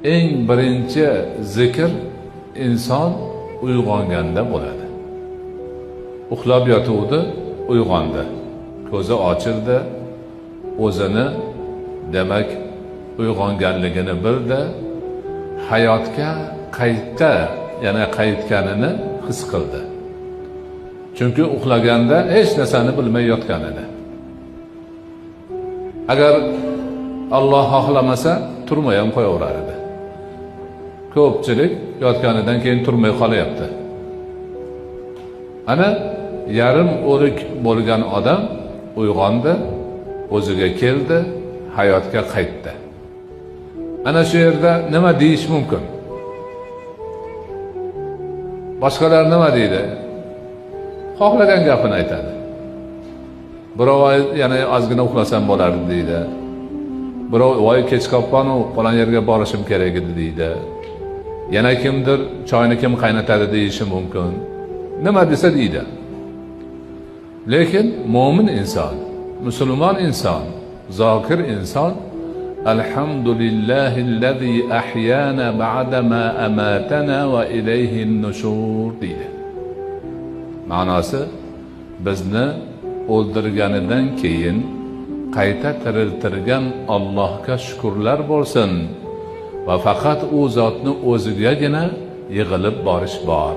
Eng birinchi zikr inson uyg'onganda bo'ladi. Uxlab yotuvdi, uyg'ondi. Ko'zi ochildi, o'zini demak uyg'onganligini bildi, hayotga qayta yana qaytganini his qildi. Chunki uxlaganda hech narsani bilmay yotgan edi. Agar Alloh xohlamasa turmay ham qo'yaverar edi. Ko'pchilik yotganidan keyin turmay qolyapti. Ana yarim o'lik bo'lgan odam uyg'ondi, o'ziga keldi, hayotga qaytdi. Ana shu yerda nima deyish mumkin? Boshqalar nima deydi? Xohlagan gapini aytadi. Birov yana ozgina uxlasam bo'lardi deydi. Birov voy kech qolibman-u, falon yerga borishim kerak edi deydi. Yana kimdir choyni kim qaynatadi deyishi mumkin. Nima desa deydi. Lekin mo'min inson, musulmon inson, zokir inson alhamdulillahillazi ahyana ba'da ma amatana va ilayhin nushur deydi. Ma'nosi bizni o'ldirganidan keyin qayta tiriltirgan Allohga shukrlar bo'lsin va faqat u zotni o'zigagina yig'ilib borish bor.